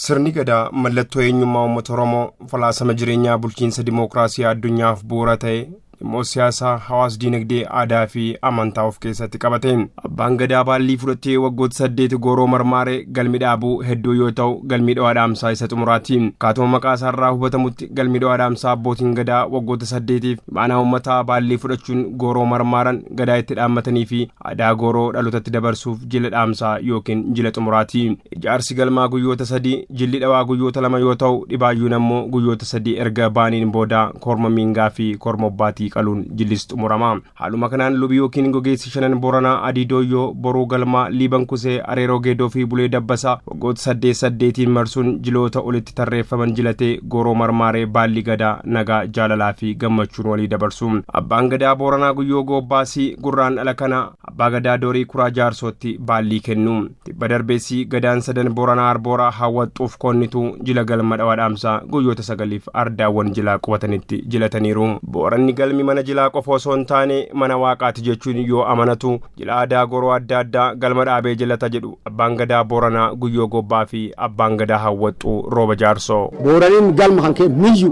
Sirni Gadaa mallattoo eenyummaa uummata Oromoo, falaasama jireenyaa bulchiinsa dimookiraasii addunyaaf bu'uura ta'e, dhimmoota siyaasaa, hawaas dinagdee, aadaa fi amantaa of keessatti qabate. Abbaan Gadaa baallii fudhatee waggoota 8 gooroo marmaaree galmi dhaabuu hedduu yoo ta'u, galmi dhawaa dhaamsaa isa xumuraati. Akkaatuma maqaa isaarraa hubatamutti, galmi dhawaa dhaamsaa abbootiin Gadaa waggoota 8f imaanaa uummataa baallii fudhachuun gooroo marmaaran, gadaa itti dhaammatanii fi aadaa gooroo dhalootatti dabarsuuf jila dhaamsaa yookiin jila xumuraati. Ijaarsi galmaa guyyoota 3, jilli dhawaa guyyoota 2 yoo ta'u, dhibaayyuun ammoo guyyoota 3 erga baaniin booda korma miingaa fi korma obbaatii qaluun jillis xumurama. Haaluma kanaan lubi yookiin gogeessi shanan Booranaa Adii Dooyyoo, Boruu Galmaa, Liiban Kusee, Areeroo Geedoo fi Bulee Dabbasaa waggoota 8 8n marsuun jiloota olitti tarreeffaman jilatee gooroo marmaaree baalli Gadaa nagaa, jaalalaa fi gammachuun walii dabarsu. Abbaan Gadaa Booranaa Guyyoo Goobbaasii gurraan dhala kana Abbaa Gadaa Doorii Kuraa Jaarsootti baallii kennu. Tibba darbeessi Gadaan sadan Booranaa Arbooraa Hawwaxxuuf Koonnituu jila galma dhawaa dhaamsaa guyyoota 9f ardaawwan jilaa qubatanitti jilataniiru. Booranni galmi mana jilaa qofa osoo hin taane mana waaqaati jechuun yoo amanatu, jila aadaa goroo adda addaa galma dhaabee jilata jedhu Abbaan Gadaa Booranaa Guyyoo Gobbaa fi Abbaan Gadaa Hawwaxxuu Rooba Jaarsoo. Booraniin galma kan kee miyyu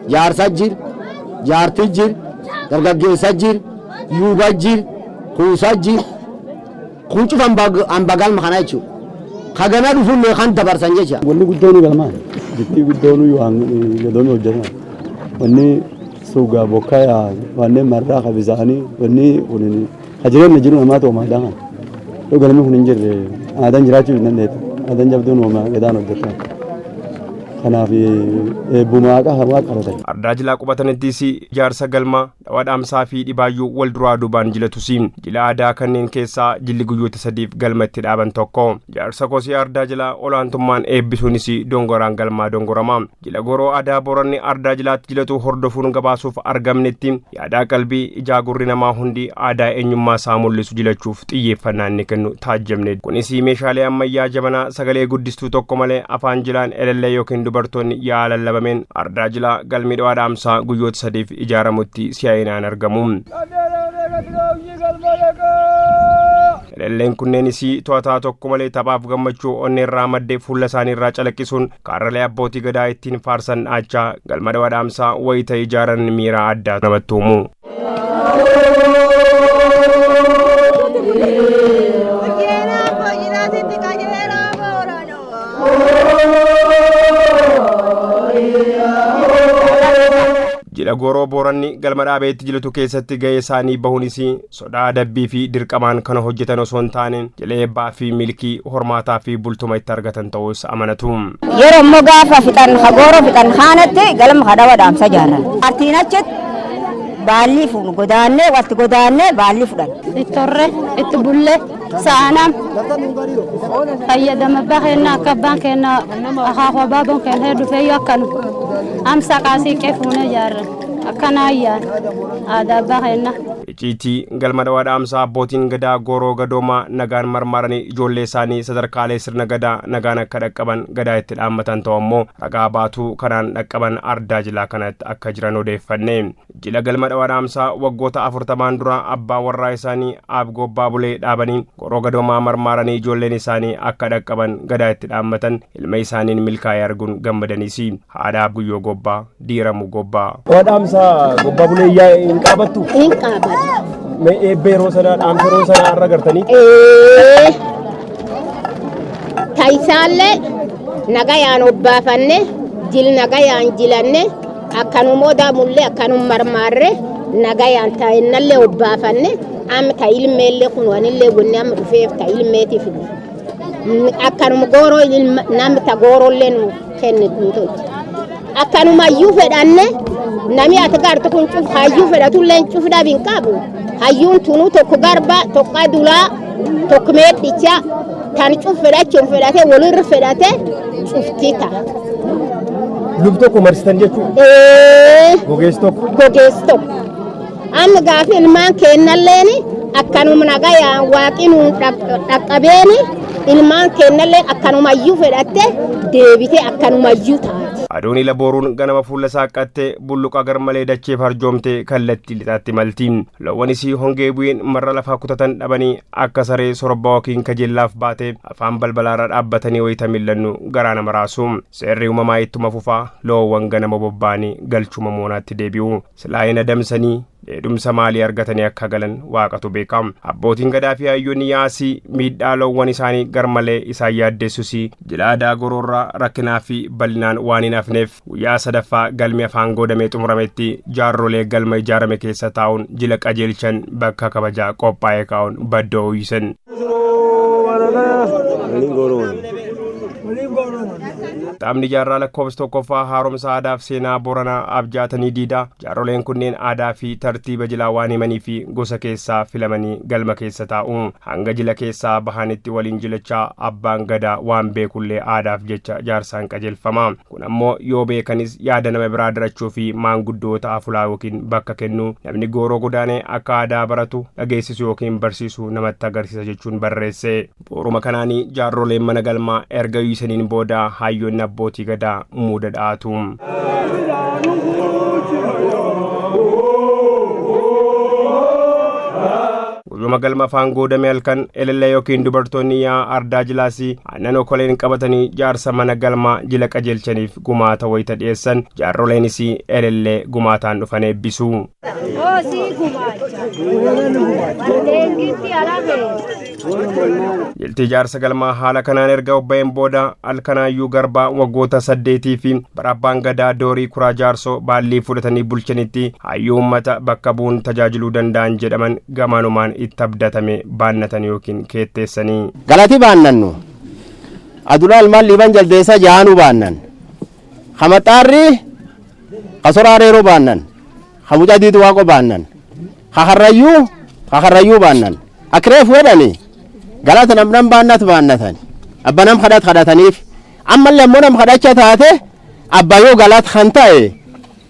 jaarsa jir, jaarti jir, dargaggeessa jir, yuuba jir, kuusa jir. Kun cufa hamba galma kana jechuudha. Ka gana dhufullee kan dabarsan jecha. Wanni guddoon galmaan jittii guddoon waan gadoon hojjetan. Wanni suugaa bokkaa wanneen marraa ka bisaanii wanni kun ka jireenya jiru namaa ta'u maadaa kana. Yoo galmi kun hin jirre aadaan jiraachuu hin dandeettu. Aadaan jabduun uumaa gadaan hojjetan. Kanaaf eebbuma waaqa waaqa kadhatan. Ardaa jilaa qubatanittis ijaarsa galmaa, dhawaa dhaamsaa fi dhibaayyuu wal duraa duubaan jilatus. Jila aadaa kanneen keessaa jilli guyyoota 3f galma itti dhaaban tokko. Jaarsa kosii ardaa jilaa olaantummaan eebbisuunis dongoraan galmaa dongorama. Jila goroo aadaa Booranni ardaa jilaatti jilatu hordofuun gabaasuuf argamnetti yaadaa qalbii ijaa gurri namaa hundi aadaa eenyummaa isaa mul'isu jilachuuf xiyyeeffannaa inni kennu taajjabne. Kunis meeshaalee ammayyaa jabanaa sagalee guddistuu tokko malee afaan jilaan elellee yookiin dubartoonni yaa lallabameen ardaa jilaa galmi dhawaa dhaamsaa guyyoota 3f ijaaramutti si'aayinaan argamu. Elelleen kunneenis to'ataa tokko malee taphaaf gammachuu onneerraa madde fuula isaaniirraa calaqqisuun kaarralee abbootii Gadaa ittiin faarsan dhaachaa galma dhawaa dhaamsaa wayita ijaaran miira addaa namatti uumu. Jila gooroo Booranni galma dhaabeetti jilatu keessatti ga'ee isaanii bahuunis sodaa adabbii fi dirqamaan kan hojjetan osoo hin taane jila eebbaa fi milkii hormaataa fi bultuma itti argatan ta'us amanatu. Yeroo immoo gaafa fixan ka gooroo fixan kaanatti galma ka dhawa dhaamsa jaarran. Artiin achitti baallii fuunu godaannee walti godaannee baallii fudhan. Itti horre itti bulle saanam fayyadama abbaa keenya akka abbaan keenya akaakuu abaaboon keenya dhufee akkanu amsa qaasii fuunee jaarran akkana ayyaan aadaa abbaa keenya. Icciitii galma dhawaa dhaamsaa abbootiin Gadaa gooroo gadoomaa nagaan marmaaranii ijoollee isaanii sadarkaalee sirna Gadaa nagaan akka dhaqqaban Gadaa itti dhaammatan ta'u ammoo ragaa baatuu kanaan dhaqqaban ardaa jilaa kanatti akka jiran odeeffanne. Jila galma dhawaa dhaamsaa waggoota 40n dura abbaa warraa isaanii Aab Gobbaa Bulee dhaabanii gooroo gadoomaa marmaaranii ijoolleen isaanii akka dhaqqaban Gadaa itti dhaammatan ilma isaaniin milkaa'ee arguun gammadaniis haadha Aab Guyyoo Gobbaa Diiramu Gobbaa. Dhawaa dhaamsaa Gobbaa Bulee yaa hin qaabattu? Hin qaabadhu. Mee eebba yeroo sanaa dhaamsa yeroo sanaa har'a gartanii? Taayisaallee nagayaan obbaafanne jil nagayaan jilanne akkanuma odaamullee akkanum marmaarre nagayaan taa'ennallee obbaafanne amma ta ilmeellee kun wanillee wanni amma dhufeef ta ilmeetiif dhufe. Akkanuma gooroo namni ta goorollee nu kenne nu tolche. Akkanuma hayyuu fedhanne nami ati gartu kun cuf hayyuu fedhatullee cuf dhabi hin qabu. Hayyuun tunuu tokko garba tokko adulaa tokko meedhicha tan cuf fedhachuun fedhate walirra fedhate cufti ta'a. Lub tokko marsitan jechuudha. Ee, Gogeessi tokko. Gogeessi tokko. Amma gaafi ilmaan keennalleen akkanuma nagayaan waaqi nuun dhaqqabeeni ilmaan keennalleen akkanumayyuu fedhatte deebitee akkanumayyuu taati. Aduun ila booruun ganama fuula saaqqattee bulluqa garmalee dacheef harjoomtee kallattii lixaatti malti. Loowwanis hongee bu'een marra lafaa kutatan dhabanii akka saree sorbaa yookiin kajeellaaf baate afaan balbalaarra dhaabbatanii wayita millannu garaa nama raasu. Seerri uumamaa ittuma fufaa, loowwan ganama bobba'anii galchuma moonaatti deebi'u. Silaa hin adamsanii dheedumsa maalii argatanii akka galan Waaqatu beeka. Abbootiin gadaa fi hayyoonni yaasii miidhaa loowwan isaanii garmalee isaan yaaddeessus jila aadaa goroorraa rakkinaa fi bal'inaan waan hin hafneef guyyaa sadaffaa galmi afaan goodamee xumurametti jaarrolee galma ijaarame keessa taa'uun jila qajeelchan bakka kabajaa qophaa'ee kaa'uun baddoo uwwisan. Taphni jaarraa lakkoofsa tokkoffaa haaromsa aadaa fi seenaa Booranaa abjaatanii diidaa. Jaarroleen kunneen aadaa fi tartiiba jilaa waan himanii fi gosa keessaa filamanii galma keessa taa'u. Hanga jila keessaa bahanitti waliin jilachaa abbaan gadaa waan beekullee aadaaf jecha jaarsaan qajeelfama. Kun ammoo yoo beekanis yaada nama biraa darachuu fi maanguddoota afulaa yookiin bakka kennu, namni gooroo godaanee akka aadaa baratu dhageessisu yookiin barsiisu namatti agarsiisa jechuun barreesse. Booruma kanaanii jaarroleen mana galmaa erga uwwisaniin booda hayyoonni abbootii gadaa muuda dha'atu. Guyyuma galma afaan goodame halkan elella yookiin dubartoonni yaa ardaa jilaasii aannan okoleen qabatanii jaarsa mana galmaa jila qajeelchaniif gumaata wayita dhiyeessan, jaarroleenis elellee gumaataan dhufan eebbisu. Jiltii jaarsa galmaa haala kanaan erga obba'een booda halkanaayyuu garbaa waggoota 8 fi bara abbaan gadaa Doorii Kuraa Jaarsoo baallii fudhatanii bulchanitti hayyuu uummata bakka bu'uun tajaajiluu danda'an jedhaman gamanumaan itti abdatame baannatan yookiin keetteessanii. Galati baannannu adulaa ilmaan Liiban jaldeessa jaanuu baannan, kamaxaarri kasoraa reeroo baannan, kamucaa diidu waaqo baannan, kaharrayyuu baannan, akreef wedhani galata namnam baannat baannatan, abba nam kadhat kadhataniif, ammallee ammoo nam kadhacha taate abba yoo galat kan ta'e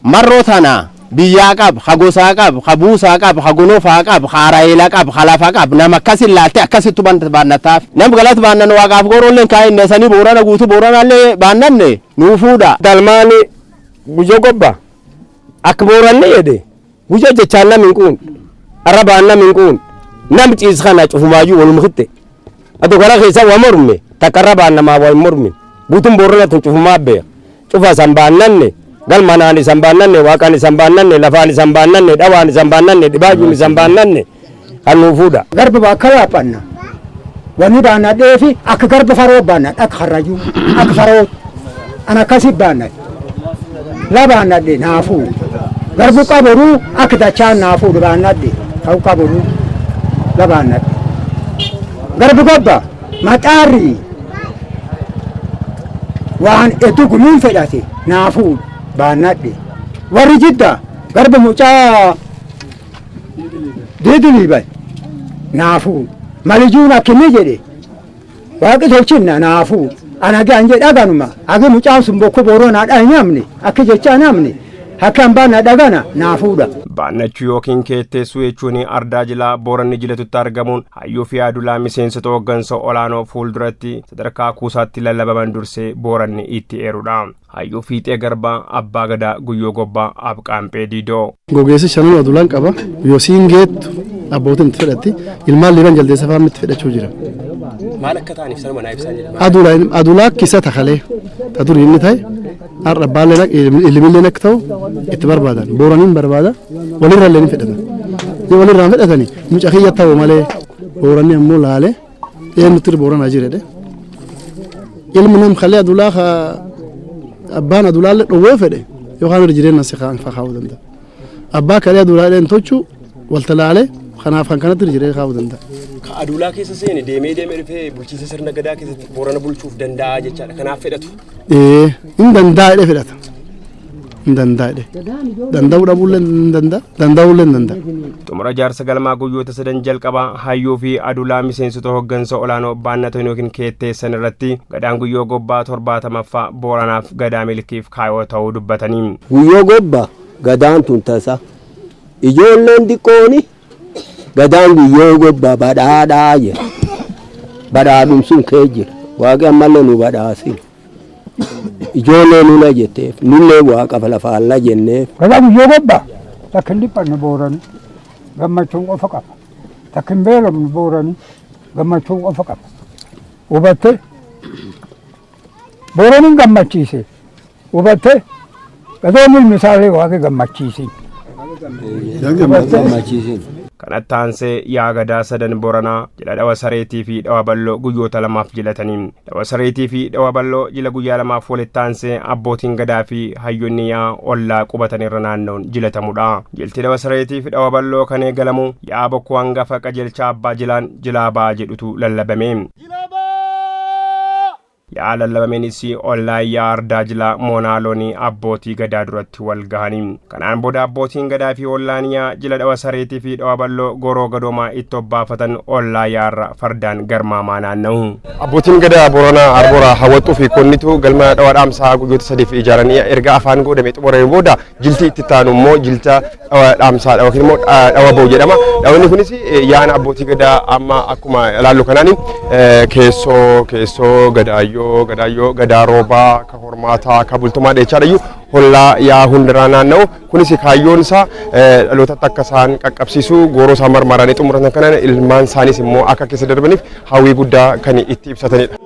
marroo tana biyyaa qab, ka gosaa qab, ka buusaa qab, ka gonofaa qab, ka araayila qab, ka lafa qab, nama akkasin laalte akkasittu baannataaf. Nam galat baannan waaqaaf gooroolleen kaa'inne sanii Boorana guutuu Booranaallee baannanne nuu fuudha. Dalmaani Guyyoo Gobba akka Booranni jedhe guyyaa jechaan nam hin quun, arrabaan nam hin quun, nam ciis kana cufumaayyuu waluma kitte. Ati gara keessa waa morme takka arrabaan namaa waa hin mormin, guutuun Boorana tun cufumaa beeka. Cufa isan baannanne, galmanaan isan baannanne, waaqaan isan baannanne, lafaan isan baannanne, dhawaan isan baannanne, dhibaayyuun isan baannanne kan nuu fuudha. Garba bakka yaaphanna. Wanni baannadheefi akka garba faroo baannadha, akka harrayyuu akka faroo an akkasi baannadhe. La baannadhe naa fuudhu. Garbu qaboruu akka dachaan naa fuudhu baannadhe. Ta'u qaboruu la baannadhe. Garbu gobba maxaarri waan hedduu gumiin fedhate naa fuudhu baannadhe. Warri Jidda garba mucaa diidu liiban naa fuudhu. Malijuun akkinni jedhe waaqi tolchinna naa fuudhu. Ana gaan jedha ganuma agi mucaan sun bokku booroo naa dhahe namni akki jechaa namni akka hin baanna dhagana naa fuudha. Baannachuu yookiin keetteessuu jechuun ardaa jilaa Booranni jilatutti argamuun hayyuu fi adulaa miseensota hooggansa olaanoo fuulduratti sadarkaa kuusaatti lallabaman dursee Booranni itti eerudha. Hayyuu Fiixee Garbaa, Abbaa Gadaa Guyyoo Gobbaa, Abqaampee Diidoo. Gogeessi shanan adulaan qaba. Yoo siin geettu abbootiin itti fedhatti. Ilmaan Liiban jaldeessa fa'aa itti fedhachuu jira. Maal akka ta'aniif sanuma naa ibsaa jedhama. Adulaa kisa takalee ta durii inni ta'e har'a abbaallee ilmillee akka ta'u itti barbaadan. Booraniin barbaada, walirra illee ni fedhatan. Yoo walirraa fedhatani mucaa kiyya ta'u malee Booranni ammoo laalee eenyutti Booranaa jiredhe. Ilmi nam kalee adulaa abbaan adulaallee dhowwee fedhe yookaan irra jireenya si kaan kaa'uu danda'a. Abbaa kalee adulaa dheen tochu walta laalee kanaaf kan kanatti irra jireenya kaa'uu danda'a. Ka adulaa keessa seene deemee deemee dhufee bulchiinsa sirna gadaa keessatti Boorana bulchuuf danda'a jechaadha. Kanaaf fedhatu. Hin danda'a jedhee fedhata. Hin danda'a jedhee. Danda'uu dhabuullee hin danda'a. Danda'uullee hin danda'a. Xumura jaarsa galmaa guyyoota sadan jalqabaa hayyuu fi adulaa miseensota hooggansa olaanoo baannatan yookiin keetteessan irratti gadaan Guyyoo Gobbaa 70ffaa Booranaaf gadaa milkiif kaayoo ta'uu dubbatanii. Guyyoo Gobba gadaan tun tasa. Ijoolleen xiqqooni gadaan Guyyoo Gobba badhaadhaa jira. Badhaadhumsuun kee jira. Waaqni ammallee nu badhaasin. Ijoollee nuna jetteef nullee waaqaaf lafaalla jenneef. Gadaa guyyoo gobba takka hin dhiphanne Boorani gammachuun qofa qaba. Takka hin beelofne Boorani gammachuun qofa qaba. Hubatte Booraniin gammachiise hubatte gadoon ilmi isaallee waaqi gammachiisin. Gammachiisin. Kanatti aansee yaa Gadaa sadan Boranaa jila Dhawa Sareetii fi Dhawa Bal'oo guyyoota lamaaf jilatanii. Dhawa Sareetii fi Dhawa Bal'oo jila guyyaa lamaaf walitti aansee abbootiin Gadaa fi hayyonni yaa ollaa qubatan irra naanna'uun jilatamudha. Jilti Dhawa Sareetii fi Dhawa Bal'oo kan eegalamu yaa bokkuu hangafa qajeelcha abbaa jilaan jilaa ba'aa jedhutu lallabame. Yaa lallabameenis ollaa yaa ardaa jilaa moonaa loonii abbootii Gadaa duratti wal gahanii. Kanaan booda abbootiin Gadaa fi ollaan yaa jila Dhawa Sareetii fi Dhawa Bal'oo goroo gadoomaa itti obbaafatan ollaa yaarra fardaan garmaamaa naanna'u. Abbootiin Gadaa Booranaa Arbooraa Hawwaxxuu fi Konnituu galma Dhawa Dhaamsaa guyyoota sadiif ijaaranii erga afaan godhamee xumurame booda jilti itti taanu immoo jilta Dhawa Dhaamsaadha yookiin immoo Dhawa Ba'u jedhama. Dhawni kunis yaana abbootii Gadaa amma akkuma ilaallu kanaan keessoo keessoo gadaayyoo gadaayyoo gadaa roobaa ka hormaataa ka bultumaa dheechaadhayyuu hollaa yaa hundarraa naanna'u. Kunis kaayyoon isaa dhalootatti akka isaan qaqqabsiisu gooroo isaan marmaranii xumuratan kanaan ilmaan isaaniis immoo akka keessa darbaniif hawwii guddaa kan itti ibsatanidha.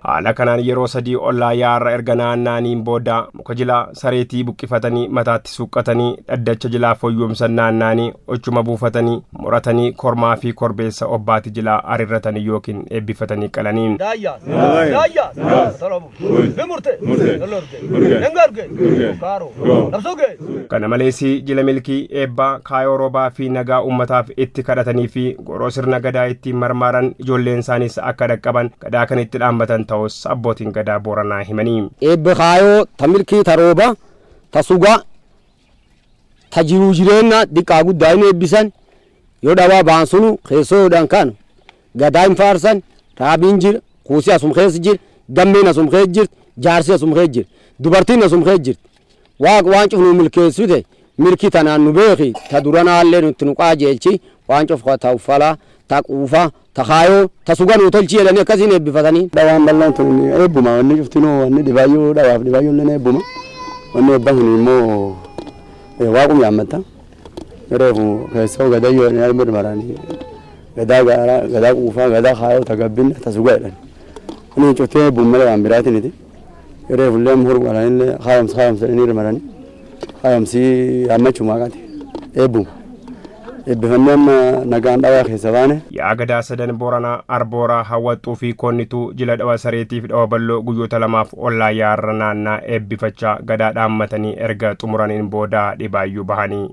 Haala kanaan yeroo sadii ollaa yaarra erga naanna'aniin booda muka jilaa sareetii buqqifatanii mataatti suuqqatanii dhaddacha jilaa foyyoomsan naanna'anii ochuma buufatanii muratanii kormaa fi korbeessa obbaati jilaa arirratanii yookiin eebbifatanii qalanii. Kana malees jila milkii, eebbaa, kaayoo roobaa fi nagaa uummataaf itti kadhatanii fi goroo sirna Gadaa ittiin marmaaran ijoolleen isaaniis akka dhaqqaban Gadaa kan itti dhaammatan ta'us abbootiin Gadaa Booranaa himanii. Eebbi kaayoo ta milkii ta rooba ta suga ta jiruu jireenna diqqaa guddaa hin eebbisan yoo dhawaa ba'an sunu keessoo yoodhaan ka'an Gadaa hin faarsan raabiin jira kuusi asum keessa jira gammeen asum keessa jirti jaarsi asum keessa jira dubartiin asum keessa jirti Waaq waan cuf nu milkeessite milki tanaan nu beeki ta duranaallee nutti nu qaajeelchi waan cuf ta uffala ta quufa ta kaayoo ta suga nuu tolchi jedhanii akkasiin eebbifatanii. Dhawaan bal'oon tun eebbuma wanni cuftinuu wanni dhibaayyuu dhawaaf dhibaayyuulleen eebbuma wanni eebba kun immoo waaqum yaammatta reefu keessoo gadayyoo jedhanii armi maranii gadaa gaaraa gadaa quufaa gadaa kaayoo ta gabbinna ta suga jedhan inni cuftee eebbuma malee waan biraatiniti. Reefullee amma horu qalanillee haayomsa haayomsa jedhanii irra maranii haayomsi yaammachuu maaqaati eebbuma. Eebbifannee amma nagaan dhawaa keessa baane. Yaa Gadaa sadan Booranaa, Arbooraa, Hawwaxxuu fi Koonnituu jila Dhawa Sareetiif Dhawa Balloo guyyoota lamaaf ollaa yaarra naannaa eebbifachaa Gadaa dhaammatanii erga xumuraniin booda dhibaayyuu bahanii.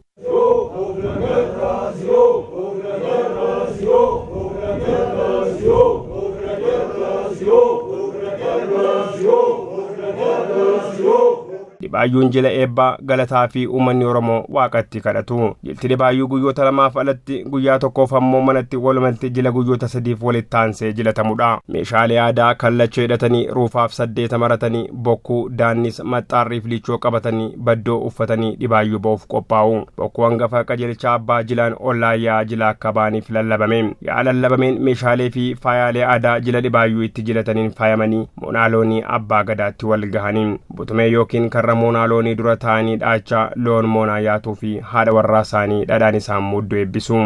Dhibaayyuun jila eebbaa, galataa fi uummanni Oromoo waaqatti kadhatu. Jilti dhibaayyuu guyyoota lamaaf alatti guyyaa tokkoof ammoo manatti walumatti jila guyyoota sadiif walitti aansee jilatamudha. Meeshaalee aadaa kallacha hidhatanii ruufaaf saddeeta maratanii bokkuu, daannis, maxxaarriif liichoo qabatanii baddoo uffatanii dhibaayyuu ba'uuf qophaa'u. Bokkuu hangafa qajeelchaa abbaa jilaan ollaa yaa'a jila akka ba'aniif lallabame. Yaa'a lallabameen meeshaalee fi faayaalee aadaa jila dhibaayyuu itti jilataniin faayamanii moonaa loonii abbaa Gadaatti wal gahanii. Butumee yookiin karra moonaa loonii dura taa'anii dhaachaa loon moonaa yaatuu fi haadha warraa isaanii dhadhaan isaan muuddu eebbisu.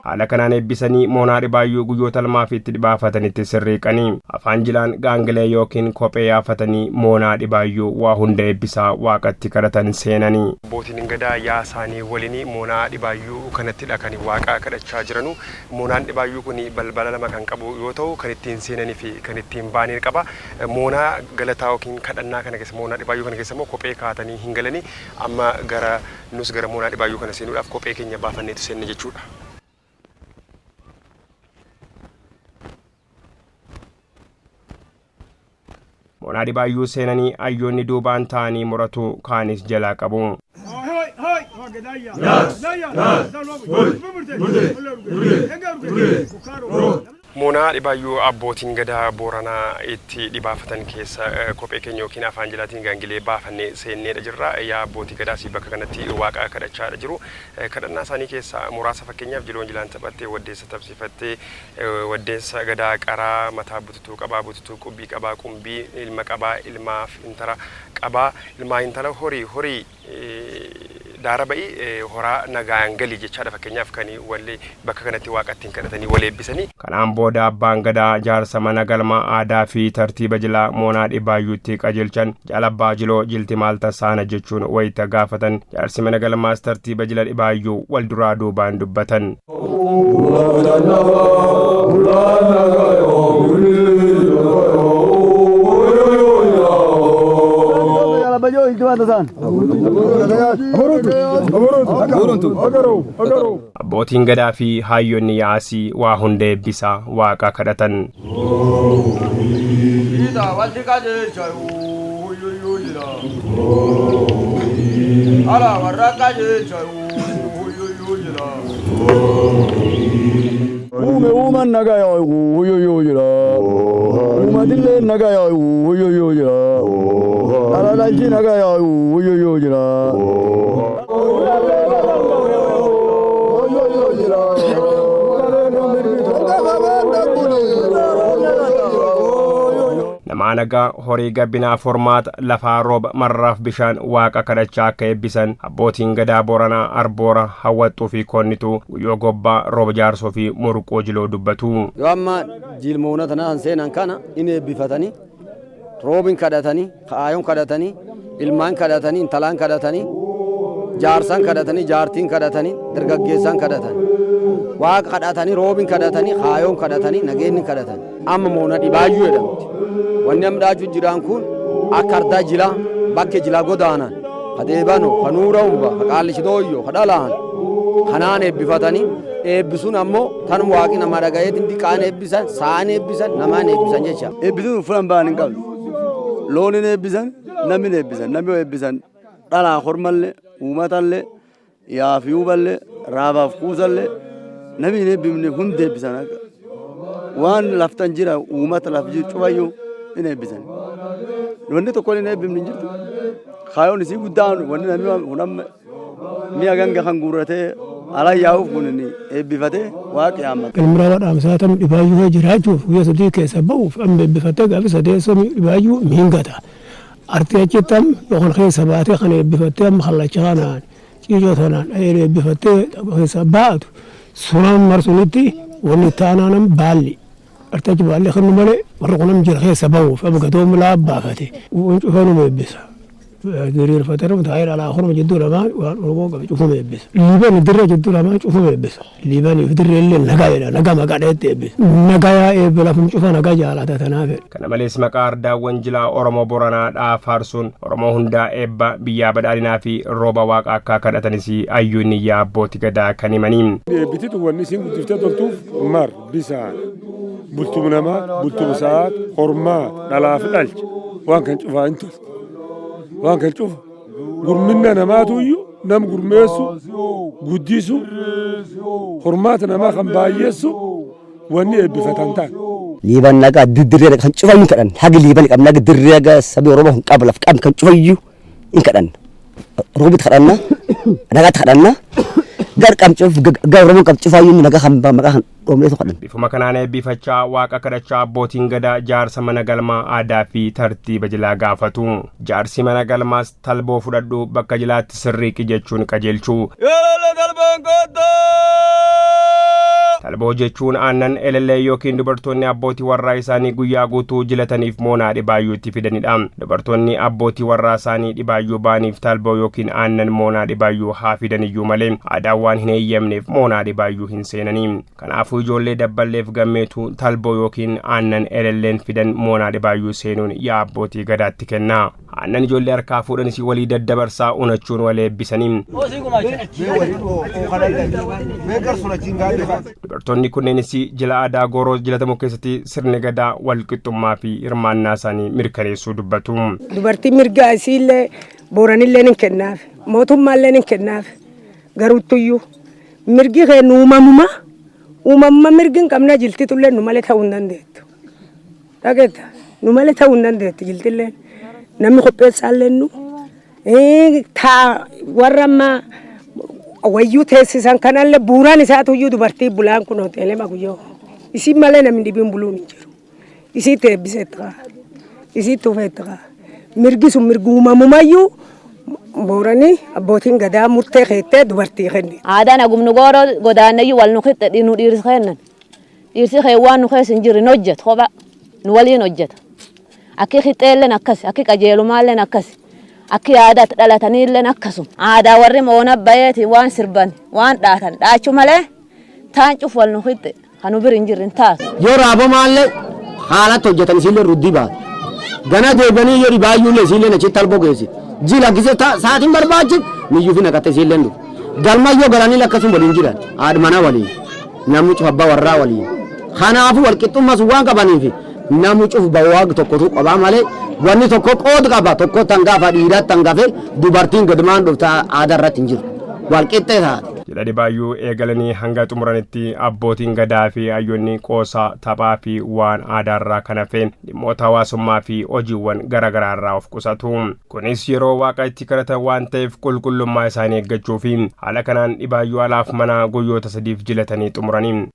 Haala kanaan eebbisanii moonaa dhibaayyuu guyyoota lamaaf itti dhibaafatanitti sirriiqanii afaan jilaan gaangilee yookiin kophee yaafatanii moonaa dhibaayyuu waa hunda eebbisaa waaqatti kadhatan seenanii. Abbootiin Gadaa yaa isaanii waliin moonaa dhibaayyuu kanattidha kan waaqa kadhachaa jiranu. Moonaan dhibaayyuu kun balbala lama kan qabu yoo ta'u kan ittiin seenanii fi kan ittiin ba'anii qaba. Moonaa galataa yookiin kadhannaa kana keessa moonaa dhibaayyuu kana keessa immoo kophee kaa'atanii hin galanii amma gara nus gara moonaa dhibaayyuu kana seenuudhaaf kophee keenya baafanneetu seenne jechuudha. Moonaa dhibaayyuu seenanii hayyoonni duubaan taa'anii muratu kaanis jalaa qabu. Moonaa dhibaayyuu abbootiin gadaa Booranaa itti dhibaafatan keessa kophee keenya yookiin afaan jilaatiin gaangilee baafannee seenneedha jirra. Yaa abbootii gadaas bakka kanatti waaqa kadhachaadha jiru. Kadhannaa isaanii keessaa muraasa fakkeenyaaf jiloon jilaan taphattee waddeessa tapsifattee waddeessa gadaa qaraa mataa bututuu qabaa bututuu qubbii qabaa qumbii ilma qabaa ilmaaf intala qabaa ilmaa intala horii horii daara ba'i horaa nagaan gali jechaadha fakkeenyaaf kan walli bakka kanatti waaqa ittiin kadhatanii wal eebbisanii. Kanaan booda abbaan gadaa jaarsa mana galma aadaa fi tartiiba jilaa moonaa dhibaayyuutti qajeelchan jaal abbaa jiloo jilti maal tasaana jechuun wayita gaafatan jaarsi mana galmaas tartiiba jila dhibaayyuu wal duraa duubaan dubbatan. Abbootiin gadaa fi hayyonni yaasii waa hunda eebbisaa waaqa kadhatan. Uume uuman nagaa huyyoyyoo jira. Uumatillee nagaa huyyoyyoo jira. Dhaladhalchi nagaa huyyoyyoo jira. Namaa nagaa horii gabbinaa formaata lafaa rooba marraaf bishaan waaqa kadhachaa akka eebbisan abbootiin gadaa Booranaa Arboora Hawwaxxuu fi Koonnituu Guyyoo Gobbaa rooba jaarsoo fi Murqoo Jiloo dubbatu. Yoo amma jilmoona tana seenan kana in eebbifatanii roobin kadhatanii ka'aayoon kadhatanii ilmaan kadhatanii intalaan kadhatanii jaarsan kadhatanii jaartiin kadhatanii dargaggeessan kadhatanii waaqa kadhatanii roobin kadhatanii kaayoon kadhatanii nageenni kadhatanii amma moona dhibaayyuu jedhamti. Wanni amma dhaachuu jiraan kun akka ardaa jilaa bakke jilaa godaanan ka deebano ka nuura humba ka qaallishitooyyo ka dhalaan kanaan eebbifatanii eebbisuun ammoo tan waaqi nama dhagayeetiin diqaan eebbisan sa'aan eebbisan namaan eebbisan jecha. Eebbisuun furan ba'an hin qabdu. Loon hin eebbisan namni hin eebbisan namni yoo eebbisan dhalaa hormallee uummatallee yaaf yuuballee raabaaf kuusallee namni hin eebbifne hundi eebbisan akka waan laftan jira uummata laf jiru cufayyuu hin eebbisan. Wanni tokko hin eebbifne hin jirtu. Kaayoon isii guddaan wanni namni kun amma mi'a ganga kan guurratee ala yaa'uuf kun inni eebbifatee waaqi yaammata. Galmiraaba dhaamsaa tam dhibaayyuu jiraachuuf guyyaa sadii keessa ba'uuf amma eebbifattee gaafa sadeessoo dhibaayyuu miingata. Artii achitti amma yookaan keessa baatee kan eebbifattee amma kallacha kanaan ciicoo tanaan eebbifattee keessa baatu sunaan marsunitti wanni taanaan baalli. Artii achi baalli kennu malee warra kunam jira keessa ba'uuf amma gatoomu laabbaafate. Waan cufanuma eebbisa. Diriirfatee nama taa'ee dhalaa horma jidduu lamaan waan Oromoo qabe cufuma eebbisa. Liiban dirree jidduu lamaan cufuma eebbisa. Liibaniif dirree illee nagaa jedha nagaa maqaa dheetti eebbisa. Nagayaa eebbe lafum cufa nagaa jaalata tanaaf jedha. Kana malees maqaa ardaawwan jilaa Oromoo Booranaa dhaa faarsuun Oromoo hundaa eebba biyyaa badhaadhinaa fi rooba waaqa akka kadhatanis hayyuun yaa abbootii gadaa kan himanii. Eebbititu wanni isiin guddiftee toltuuf mar bisaan bultum namaa bultum sa'aat hormaa dhalaaf dhalcha waan kan cufaa hin tolti. Waan kan cufa gurminna namaatu iyyuu nam gurmeessu guddisu hormaata namaa kan baay'eessu wanni eebbifatan ta'an. Liiban nagaa dirree kan cufayyuu hin kadhan hagi liiban qabna hagi dirree haga sabi Oromoo hin qabu laf qabnu kan cufayyuu hin kadhan roobit kadhanna nagaatti kadhanna gar qabcuuf gar Oromoo qab cufayyuu nagaa kan maqaa kan dhoomneetu kadhan. Bifuma kanaan eebbifachaa waaqa kadhachaa abbootiin gadaa jaarsa mana galmaa aadaa fi tartiiba jilaa gaafatu. Jaarsi mana galmaas talboo fudhadhu bakka jilaatti sirriiqi jechuun qajeelchu. Talboo jechuun aannan elellee yookiin dubartoonni abbootii warraa isaanii guyyaa guutuu jilataniif moonaa dhibaayyuutti fidanidha. Dubartoonni abbootii warraa isaanii dhibaayyuu ba'aniif talboo yookiin aannan moonaa dhibaayyuu haa fidaniyyuu malee aadaan waan hin eeyyamneef moonaa dhibaayyuu hin seenanii. Kanaafuu ijoollee dabballeef gammeetu talboo yookiin aannan elelleen fidan moonaa dhibaayyuu seenuun yaa abbootii gadaatti kenna. Aannan ijoollee harkaa fuudhanis walii daddabarsaa unachuun wal eebbisanii. Dubartoonni kunneenis jila aadaa gooroo jilatamu keessatti sirni gadaa wal qixxummaa fi hirmaannaa isaanii mirkaneessuu dubbatu. Dubartiin mirga isiillee booranillee ni kennaaf mootummaallee ni kennaaf garuuttuyyuu mirgi keenya uumamuma Uumamma mirgi hin qabna, jiltitullee nu malee ta'uu hin dandeettu. Dhageetta, nu malee ta'uu hin dandeettu jiltillee. Namni qopheessaallee nu taa warra amma wayyuu teessisan kanallee buuraan isaatu iyyuu dubartii bulaan kun hoteelee maguyyoo. Isiin malee namni dhibiin buluun hin jiru. Isiitti eebbiseetti kaa. Isiitti ufeetti kaa. Mirgi sun mirgi uumamumayyuu Booranii abbootiin gadaa murtee keettee dubartii kenni. Aadaan agumnu gooroo godaanneyyuu wal nu qixxe nu dhiirsi kennan. Dhiirsi kee waan nu keessa hin jirre hin hojjetu kophaa nu waliin hojjeta. Akki qixxeelleen akkas, akki qajeelumaalleen akkas, akki aadaatti dhalataniilleen akkasuma. Aadaa warri moona bayeeti waan sirban waan dhaatan dhaachu malee taan cuf wal nu qixxe kan nu bir hin jirre hin taatu. Yoo raabomaallee haalatti hojjetan isiillee ruddii baate. Gana deebi'anii yoo dhibaayyuullee isiilleen achitti alboo geessiti. Jila gise sa'aatiin barbaachiftu miyyuu fi naqatte isiilleen dhufu. Galma yoo galanii akkasuma waliin jiran haadha manaa waliin namni cufa abbaa warraa waliin. Kanaafuu walqixxummaa sun waan qabaniif namni cufu bawaag tokkotu qabaa malee wanni tokko qooda qaba, tokko tangafa dhiiratti tangafe dubartiin gadimaan dhufta aadaa irratti hin jiru. Walqixxee taate. Jila dhibaayyuu eegalanii hanga xumuranitti abbootiin gadaa fi hayyoonni qoosaa, taphaa fi waan aadaarraa kan hafe dhimmoota hawaasummaa fi hojiiwwan garaagaraarraa of qusatu. Kunis yeroo waaqa itti kadhatan waan ta'eef qulqullummaa isaanii eeggachuu fi haala kanaan dhibaayyuu alaaf manaa guyyoota sadiif jilatanii xumuranii.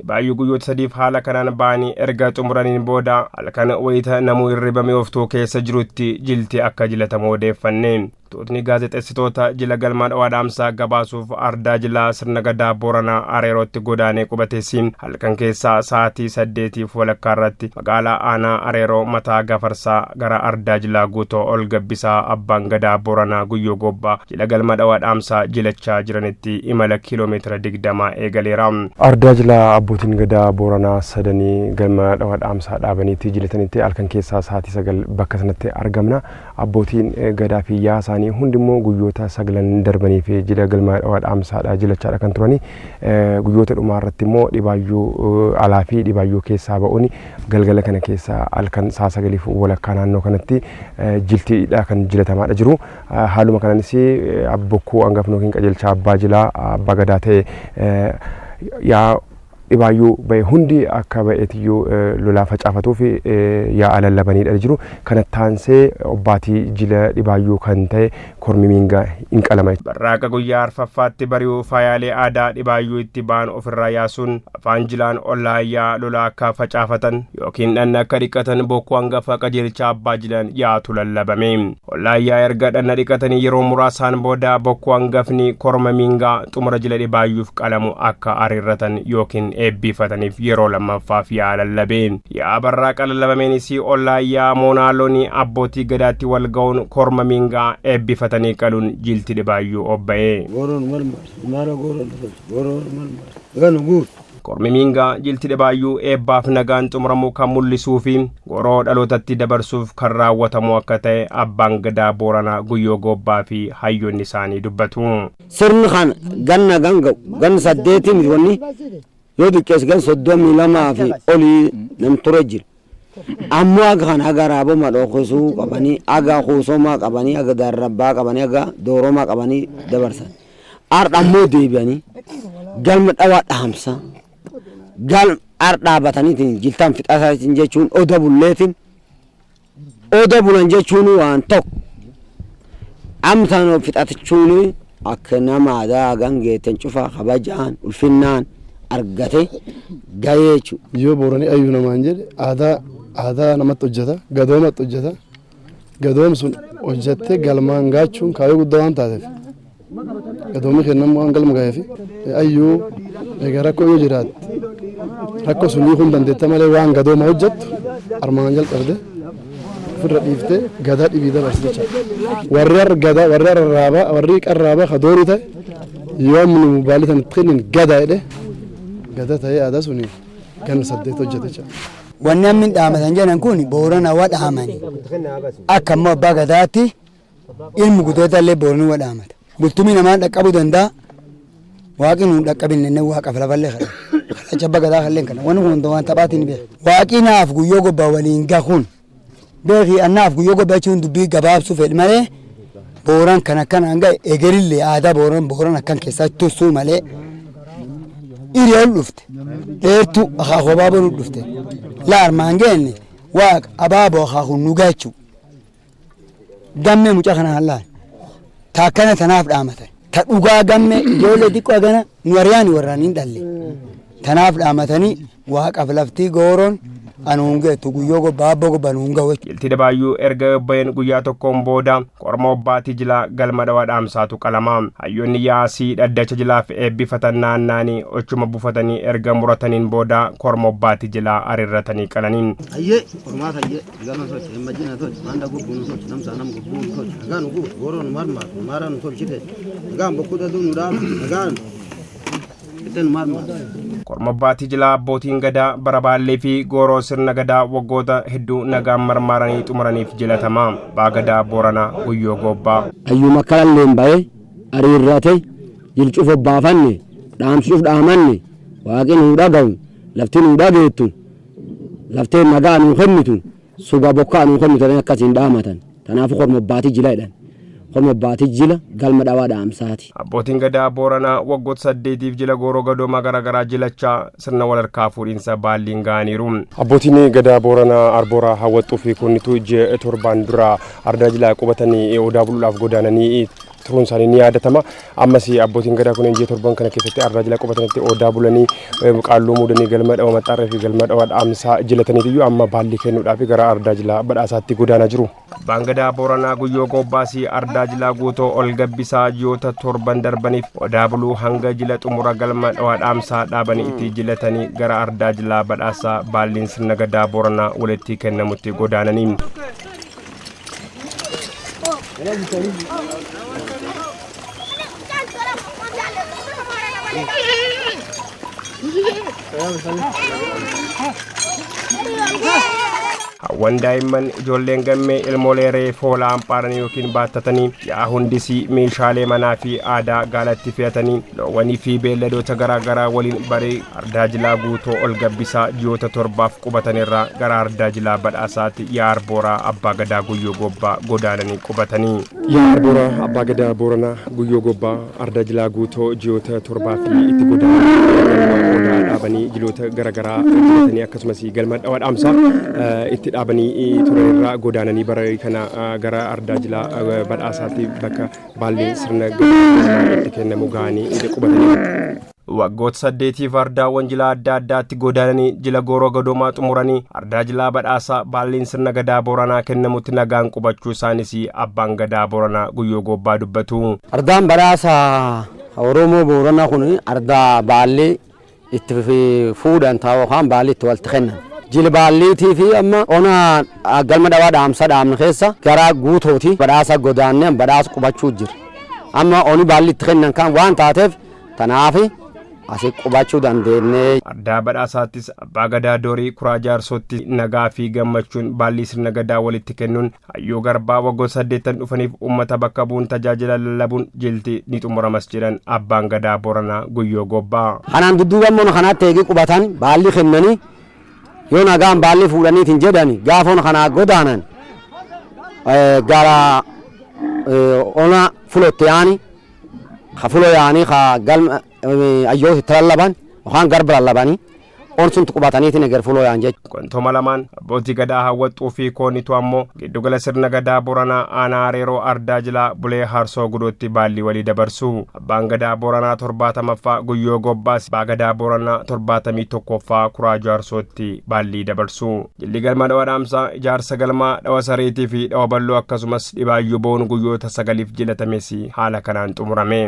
Dhibaayyuu guyyoota sadiif haala kanaan ba'anii erga xumuraniin booda halkan wayita namuu hirribame oftuu keessa jirutti jilti akka jilatamu odeeffanne. Tuutni gaazexeessitoota jila galma dhawaa dhaamsaa gabaasuuf ardaa jilaa sirna gadaa Booranaa Areerootti godaanee qubateessi halkan keessaa sa'aatii 8:30 irratti magaalaa aanaa Areeroo mataa gafarsaa gara ardaa jilaa guutoo ol gabbisaa abbaan gadaa Booranaa Guyyoo Gobbaa jila galma dhawaa dhaamsaa jilachaa jiranitti imala kiiloomeetira 20 eegaleera. Ardaa jilaa abbootiin gadaa Booranaa sadanii galma dhawaa dhaamsaa dhaabaniitti jilatanitti halkan keessaa sa'aatii 9 bakka sanatti argamna. Abbootiin gadaa fi yaa isaanii hundi immoo guyyoota saglan darbanii fi jila galma dhawaa dhaamsaadha jilachaadha kan turani. Guyyoota dhumaa irratti immoo dhibaayyuu alaa fi dhibaayyuu keessaa ba'uun galgala kana keessa halkan sa'a 9:30 naannoo kanatti jiltiidha kan jilatamaadha jiru. Haaluma kanaanis abbokkuu hangafni yookiin qajeelchaa abbaa jilaa abbaa gadaa ta'e yaa dhibaayyuu ba'e hundi akka ba'eetiyyuu lolaa facaafatuuf yaa'a lallabaniidha jiru. Kana taansee obbaatii jila dhibaayyuu kan ta'e kormi miingaa hin qalama. Barraaqa guyyaa arfaffaatti bari'uu faayaalee aadaa dhibaayyuu itti ba'an ofirraa yaasuun afaan jilaan ollaa yaa lolaa akka facaafatan yookiin dhanna akka dhiqatan bokkuu hangafa qajeelchaa abbaa jilaan yaatu lallabame. Ollaa yaa erga dhanna dhiqatanii yeroo muraasaan booda bokkuu hangafni korma miingaa xumura jila dhibaayyuuf qalamu akka ariirratan yookiin eebbifataniif yeroo lammaffaaf yaa lallabe. Yaa barraaqa lallabameenis ollaa yaa moonaa loonii abbootii gadaatti wal ga'uun korma miingaa eebbifatanii qaluun jilti dhibaayyuu obba'e. Gooroon marmar, maara gooroon gooroon marmar, ganu guur. Kormi miingaa jilti dhibaayyuu eebbaaf nagaan xumuramuu kan mul'isuu fi goroo dhalootatti dabarsuuf kan raawwatamu akka ta'e abbaan gadaa Booranaa Guyyoo Goobbaa fi hayyoonni isaanii dubbatu. Sirni kan ganna gan ga'u ganna saddeetii miti, wanni yoo xiqqeesse gan 32 fi olii nam ture jira. Ammoo aga kan haga raaboma dhookisuu qabanii, aga kuusomaa qabanii, aga darrabbaa qabanii, aga dooromaa qabanii dabarsan. Ardha ammoo deebi'anii galma dhawaa dhaamsa gal ar dhaabataniitiin jiltaan fixataatiin jechuun oda bulleetiin oda bulan jechuun waan tokko amtaan fixachuun akka nama aadaa gangeetten cufa kabajaan ulfinnaan argate gahee jechuudha. Yoo Booranii ayyuu namaan jedhe aadaa namatti hojjeta, gadoomatti hojjeta. Gadoom sun hojjettee galmaan gaachuun kaayyoo guddaa waan taateef gadoomni kennamu waan galma gaheef ayyuu egaa rakkoo yoo jiraatte rakkoo sun hiikuu hin dandeetta malee waan gadooma hojjettu armaan jalqabde ofirra dhiiftee gadaa dhibii dabarsi jechaadha. Warri har'a gadaa, warri har'a raabaa, warri qarraabaa ka doorii ta'e yoo nu baalli tan itti kennin gadaa jedhe gadaa ta'ee aadaa suni ganna 8 hojjete jechaadha. Wanni amma hin dhaamatan jedhan kun Boorana wa dhaamani. Akka immoo abbaa gadaatti ilmi gudeeda illee Boorani wa dhaamata. Bultumii namaan dhaqqabuu danda'a. Waaqni nuun dhaqqabin inni waaqaf lafallee kadha. Kallacha abbaa gadaa kallee kana. Wanni kun waan taphaatiin beeka. Waaqi naaf Guyyoo Gobbaa waliin gahuun. Beeki annaaf Guyyoo Gobbaa jechuun dubbii gabaabsuu fedhi malee Booran kan akkanaan ga'e egerillee aadaa booran booran akkan keessatti tursuu malee hiriyaan dhufte dheertuu akaakuu abaaboo nu dhufte la armaan geenne waaqa abaaboo akaakuu nu gaachuu gammee mucaa kana hallaan ta akkana tanaaf dhaamatan ta dhugaa gammee ijoollee xiqqoo hagana nu ariyaani warraan hin dhalle tanaaf dhaamatanii waaqaf laftii gooroon anuun geettu guyyoo gobba abbo gobba anuun ga'u. Jilti Dhibaayyuu erga ba'een guyyaa tokkoon booda korma obbaatii jilaa galma dhawaa dhaamsaatu qalama. Hayyoonni yaasii dhaddacha jilaaf eebbifatan naannaanii ochuma buufatanii erga murataniin booda korma obbaatii jilaa ariirratanii qalanii. Hayyee qormaata hayyee gama tolche majjina tolche maanda gubbuu nu tolche namsaa nam gubbuu nu tolche nagaa nu guutu gooroo nu marmaatu maaraa nu tolchite nagaan bokkuu daduu nu dhaabu nagaan itti nu marmaatu. Korma abbaatii jilaa abbootiin gadaa bara baallee fi gooroo sirna gadaa waggoota hedduu nagaan marmaaranii xumuraniif jilatama. Abbaa Gadaa Booranaa Guyyoo Goobbaa. Hayyuma kalalleen ba'ee ariirrate jilcuuf obbaafanne dhaamsuuf dhaamanne waaqni nuu dhaga'u lafti nuu dhageettu lafteen nagaa nuu kennitu suga bokkaa nuu kennitu akkasiin dhaamatan tanaafu korma abbaatii jila jedhan. Korma abbaatii jila galma dhawaa dhaamsaati. Abbootiin gadaa Booranaa waggoota 8f jila gooroo gadoomaa garaagaraa jilachaa sirna wal harkaa fuudhinsa baalliin ga'aniiru. Abbootiin gadaa Booranaa Arbooraa Hawwaxxuu fi Kunnituu ji'a 7n dura ardaa jilaa qubatanii odaa buluudhaaf godaananii turuun isaanii ni yaadatama. Ammas abbootiin gadaa kunneen ji'a 7 kana keessatti ardaa jilaa qubatanitti odaa bulanii qaalluu muudanii galma dhawa maxxaarree fi galma dhawa dhaamsaa jilataniitiyyuu amma baallii kennuudhaaf gara ardaa jilaa badhaasaatti godaanaa jiru. Abbaan gadaa Booranaa Guyyoo Goobbaasii ardaa jilaa guutoo ol gabbisaa ji'oota 7 darbaniif odaa buluu hanga jila xumura galma dhawaa dhaamsaa dhaabanii itti jilatanii gara ardaa jilaa badhaasaa baalliin sirna gadaa Booranaa walitti kennamutti godaananii. Hawwan daa'imman ijoolleen gammee ilmoolee reefuu hoolaa hamphaaranii yookiin baattatanii yaa hundisii meeshaalee manaa fi aadaa gaalatti fe'atanii loowwanii fi beelladoota garaagaraa waliin baree ardaa jilaa guutoo ol gabbisaa ji'oota 7f qubatanirraa gara ardaa jilaa badhaasaatti yaa Arbooraa Abbaa Gadaa Guyyoo Gobbaa godaananii qubatanii. Yaa Arbooraa Abbaa Gadaa Booranaa Guyyoo Gobbaa ardaa jilaa guutoo ji'oota 7f itti godaananii galma odaa dhaabanii jiloota garaagaraa jilatanii akkasumas galma dhawaa dhaamsaa itti dhaabanii turanirraa godaananii bara kana gara ardaa jilaa badhaasaatti bakka baalli sirna gadaa itti kennamu ga'anii qubatanii. Waggoota 8f ardaawwan jilaa adda addaatti godaananii jila gooroo gadoomaa xumuranii ardaa jilaa badhaasaa baalliin sirna gadaa Booranaa kennamutti nagaan qubachuu isaanis abbaan gadaa Booranaa Guyyoo Gobbaa dubbatu. Ardaan badhaasaa Oromoo Booranaa kun ardaa baalli itti fuudhan ta'uu yookaan baalli itti walitti kennan. Jila baalliitii fi amma ona galma dhawaa dhaamsa dhaamne keessa gara guutooti badhaasa godaannee badhaasa qubachuu jira. Amma oni baalli itti kennan kan waan taateef tanaaf asii qubachuu dandeenye. Ardaa badhaasaattis abbaa gadaa Doorii Kuraa Jaarsootti nagaa fi gammachuun baallii sirna gadaa walitti kennuun hayyuu garbaa waggoota 8 dhufaniif uummata bakka bu'uun tajaajila lallabuun jilti ni xumuramas jedhan abbaan gadaa Booranaa Guyyoo Gobbaa. Kanaan dudduuba immoo kanaatti eegii qubatan baalli kennanii yoo nagaan baalli fuudhaniitiin jedhani gaafa kanaa godaanan gara ona fulotti yaani ka fulo yaani ka galma ayyooti itti lallaban yookaan garba lallabanii on sun qubataniitiin eger fuloo yaan jechuudha. Qontoma lamaan abbootii gadaa Hawwaxxuu fi Koonitu ammoo giddugala sirna gadaa Booranaa aanaa Areeroo ardaa jilaa Bulee Harsoo Gudootti baallii walii dabarsu. Abbaan gadaa Booranaa 70ffaa Guyyoo Gobbaas abbaa gadaa Booranaa 71ffaa Kuraa Jaarsootti baallii dabarsu. Jilli galma dhawa dhaamsaa ijaarsa galmaa dhawa sareetii fi dhawa bal'oo akkasumas dhibaayyuu boon guyyoota 9f jilatames haala kanaan xumurame.